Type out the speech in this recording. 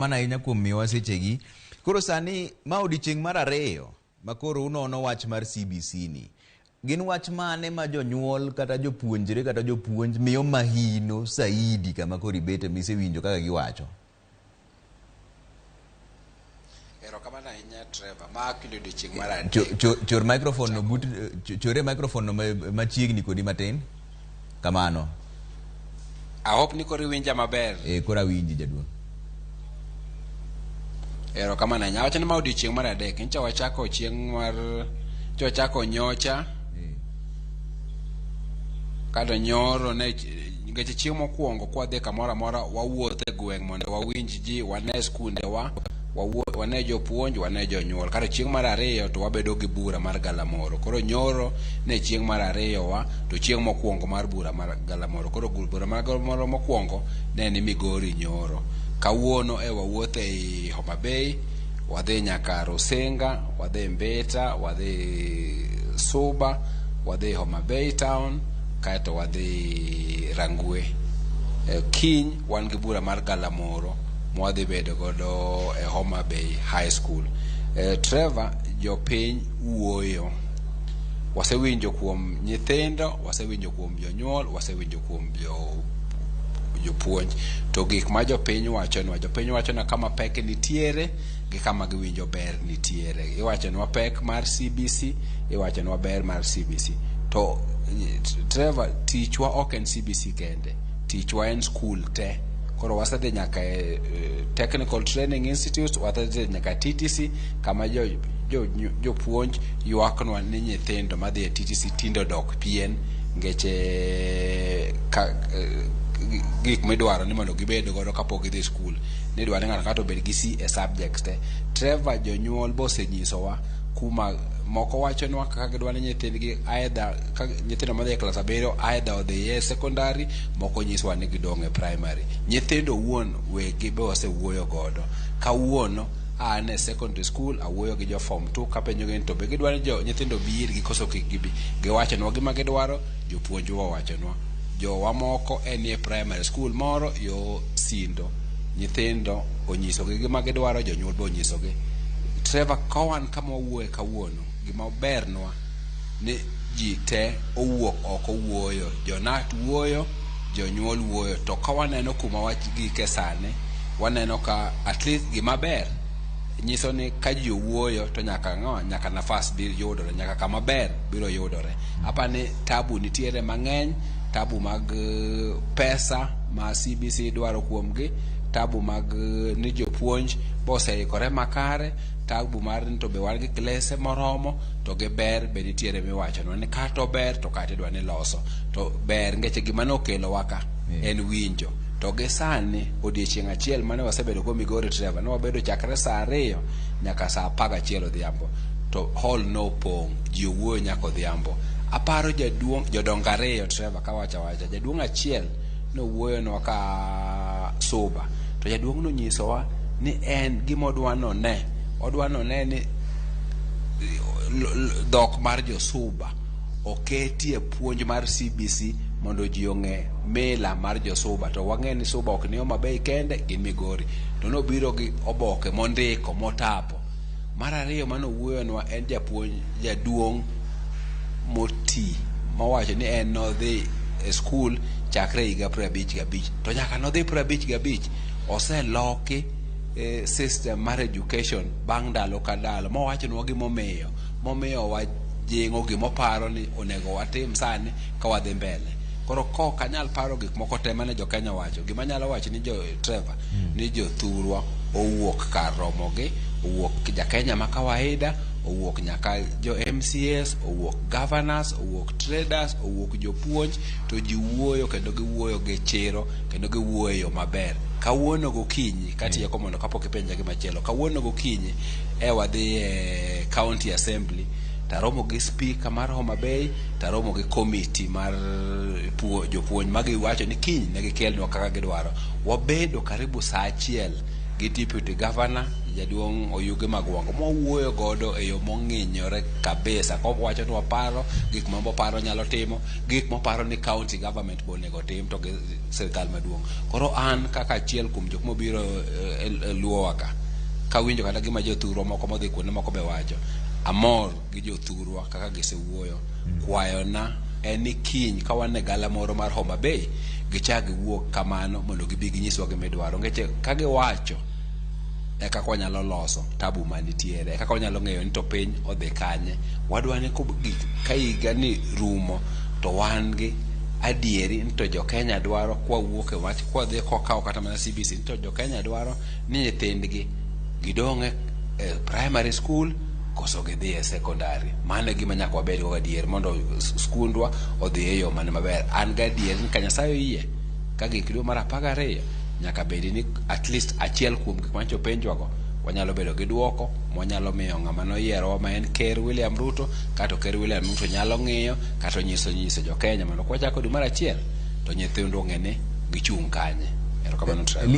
Mana ahinya kuom miyowa sechegi. Koro sani ma odiechieng' mar ariyo ma koro unono wach mar CBC ni. Gin wach mane ma jonyuol kata jopuonjre kata jopuonj miyo mahino saidi kama koro ibete misewinjo kaka giwacho? Erokamano ahinya Trevor. Ma kendo odiechieng' mar adek. Chor microphone no but chore microphone no machiegni kodi matin. Kamano. I hope ni koro iwinja maber. Eh, koro awinji jaduong'. Erokamano ahinya. Awacho ni ma odiechieng' mar adek. Nyocha wachako chieng' mar nyocha wachako nyocha kato nyoro ne nikech chieng' mokwongo kwadhi kamoro amora wawuotho e gweng' mondo wawinj ji, wane skundewa, wane jopuonj, wane jonyuol. Kato chieng' mar ariyo to wabedo gi bura mar galamoro. Koro nyoro ne chieng' mar ariyo wa to chieng' mokwongo mar bura mar galamoro. Koro bura mar galamoro mokwongo ne ni Migori nyoro. Kawuono e wawuotho ei Homa Bay, wadhi nyaka Rusinga, wadhi Mbita, wadhi Suba, wadhi Homa Bay town, kaeto wadhi Rangwe. Kiny wan gi bura mar galamoro mwadhi bedo godo e Homa Bay High School. Trevor, jopiny wuoyo. Wasewinjo kuom nyithindo, wasewinjo kuom jonyuol, wasewinjo kuom jopuonj. To gik ma jopiny wachonwa, jopiny wachonwa kama pek nitiere gi kama giwinjo ber nitiere. Iwachonwa pek mar CBC, iwachonwa ber mar CBC. To Trevor, tichwa ok en CBC kende, tichwa en skul te. Koro wasedhi nyaka e Technical Training Institute, wasedhi nyaka TTC kama jopuonj ywaknwa ni nyithindo madhi e TTC tinde odok pien ngeche ka, gik midwaro ni mondo gibed godo kapok gidhi skul nidwaro ni ng'ato ka ng'ato obed gi C e subjects te. Trevor, jonyuol be osenyisowa kuma moko wachonwa kaka gidwa ni nyithindgi either ka nyithindo madhi e klas abiriyo either odhi e secondary, moko nyisowa ni gidong' e primary. Nyithindo owuon wegi be wasewuoyo godo. Kawuono an e secondary school awuoyo gi jo form 2 kapenjogi ni to be gidwa ni jo nyithindo obi irgi koso kik gibi. Giwachonwa gima gidwaro, jopuonjwa owachonwa. Jowa moko en e primary school moro yo Sindo. Nyithindo onyisogi gima gidwaro, jonyuol be onyisogi. Trevor, ka wan kama wawuoye kawuono, gima bernwa ni ji te owuok oko wuoyo. Jonat wuoyo, jonyuol wuoyo. To ka waneno kuma wach gike sani, waneno ka at least gima ber nyiso ni ka ji owuoyo to nyaka ng'o nyaka nafas biro yudore, nyaka kama ber biro yudore. Apa ni tabu nitiere mang'eny, tabu mag pesa ma CBC dwaro kuomgi, tabu mag ni jopuonj be oseikore makare, tabu mar ni to be wan gi klese moromo, to gi ber be nitiere miwachonwa ni kata ober to kata idwa ni loso. To ber ngeche gima nokelowa ka en winjo. To gi sani odiechieng' achiel mane wasebedo go Migori Trevor, ne wabedo chakre saa 2 nyaka saa 11 odhiambo. To hall nopong', ji owuoyo nyaka odhiambo. Aparo jaduong' jodongo ariyo Trevor kawacho awacha. Jaduong' achiel nowuoyonwa ka Suba. To jaduong' nonyisowa ni en gima odwa none, odwa none ni dhok mar jo Suba oketie puonj mar CBC mondo ji ong'e mila mar jo Suba. To wang'e ni Suba ok ni Homa Bay kende, gin Migori. To nobiro gi oboke mondiko motapo. Mar ariyo manowuoyonwa en japuonj jaduong' moti mowacho ni en nodhi e skul chakre higa 55 to nyaka nodhi 55 oseloki system mar education bang' ndalo ka ndalo mowachonwa gimomiyo momiyo wajing'o gimoparo ni onego watim sani ka wadhi mbele. Koro kok anyal paro gik moko te mane jo Kenya owacho, gima anyalo wacho ni jo Trevor ni jothurwa owuok kar romogi, owuok ja Kenya ma kawaida, owuok nyaka jo MCAs, owuok governors, owuok traders, owuok jopuonj, to ji wuoyo kendo giwuoyo gi chiro kendo giwuoyo e yo maber. Kawuono gokinyi, katieko mondo kapok ipenja gimachielo, kawuono gokinyi e wadhi e county assembly taromo gi speaker mar Homa Bay, taromo gi committee mar jopuonj magiwacho ni kiny ne gikelnwa kaka gidwaro. Wabedo karibu saa achiel gi deputy governor jaduong' Oyugi Magwango mwawuoyo godo e yo mong'inyore kabisa kowacho ni waparo gik ma moparo nyalo timo gik moparo ni county government be onego tim to gi sirikal maduong'. Koro an kaka achiel kuom jok mobiro e luowa ka kawinjo kata gima jothurwa moko modhi kuonde moko be wacho amor gi jothurwa kaka gisewuoyo. Kwayona en ni kiny ka wan e gala moro mar Homa Bay gichak giwuok kamano mondo gibi ginyiswa gima idwaro nikech ka giwacho e kaka wanyalo loso tabu manitiere e kaka wanyalo ng'eyo ni to piny odhi kanye wadwa ni ka higa ni rumo to wan gi adieri ni to jo Kenya dwaro kwawuok e wach kwadhi kwakawo kata mana CBC ni to jo Kenya dwaro ni nyithindgi gidong' e primary school koso gidhi e secondary. Mano e gima nyaka wabed go gadier mondo skundwa odhi e yo mane maber. An gadier ni ka Nyasaye oyie ka gik dwe mar 12 nyaka bedi ni at least achiel kuom gik manyocha openjwago wanyalo bedo gi duoko mwanyalo miyo ng'ama noyierowa ma en Ker William Ruto kato Ker William Ruto nyalo ng'iyo kata onyiso nyiso jo Kenya mondo kwachako dwe mar 1 to nyithindwa ong'e ni gichung' kanye. Erokamano Trevor.